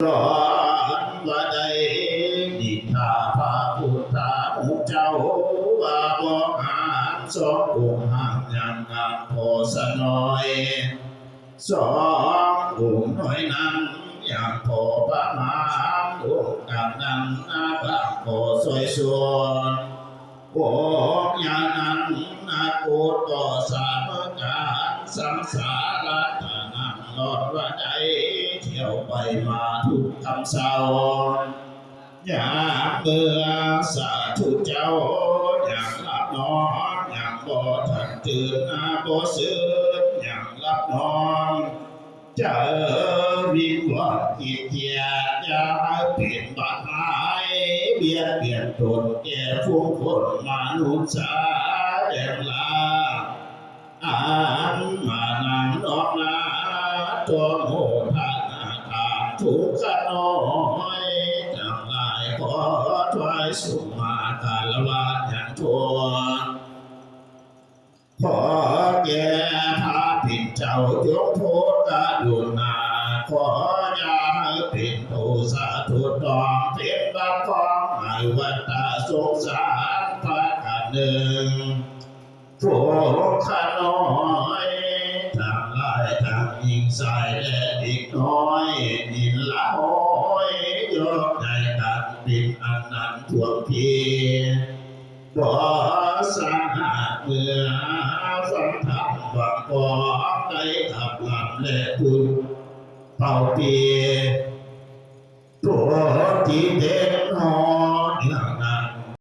ຮ້ອນວ່າໄດ້ນິນທາພະພຸດທະອົງເຈົ້າ ວ່າບໍ່ຫາມສອງອົງ ຫາມຍັງນາງພໍ່ສະນ້ອຍ ສອງອົງນ້ອຍນັ້ນ ຍັງພໍປະມານ ອົງກາງນັ້ນນາບາງກໍຊ່ອຍຊົນ ອົງຍານັ້ນນາໂກດກໍສາມະການ ສັງສາລະຕານັງ ລອດວ່າໄດ້ ທ່ຽວໄປມາທຸກຄ່ຳເຊົ້າ ຍາມເມື່ອສາທຸເຈົ້າ ຍັງຫຼັບນອນ ຍັງບໍ່ທັນຕື່ນ ນາບໍ່ຊື່ນ ຍັງຫຼັບນອນ ເຈົ້າວິງວອນກິດກຽດ ຢ່າໃຫ້ເປັນບາດຮ້າຍ ບຽດບຽນຕົນແກ່ຝູງຄົນມະນຸດສາແດນລາ ອັນມານັ່ງນອກໜ້າ ໂຕໂມທະນາທານທຸກຂະນ້ອຍທັງຫຼາຍ ຂໍຖວາຍສຸມມາຄາລະວະຍັງທົ່ວ ຂໍແກ່ພະເປັນເຈົ້າ ຈົ່ງໂປດກະລຸນາ ຂໍຢ່າໃຫ້ເປັນໂທສະທຸດຕ້ອງ ເປັນບາບຂອງໃນວັດຕະສົງສານ ປະການໜຶ່ງ ພວກຂ້ານ້ອຍທັງຫຼາຍ ທັງຍິງຊາຍ ແລະ ເດັກນ້ອຍ ນິລະຫ້ອຍ ຍອກໃຫຍ່ກັນເປັນອັນນັ້ນພວກພີ່ ບໍ່ສາມາດເມື່ອຟັງທຳຫວັງກອງ ໄດ້ຂັບລຳ ແລະ ຜູ້ເປົ່າປີ ໂປດຕິເຕ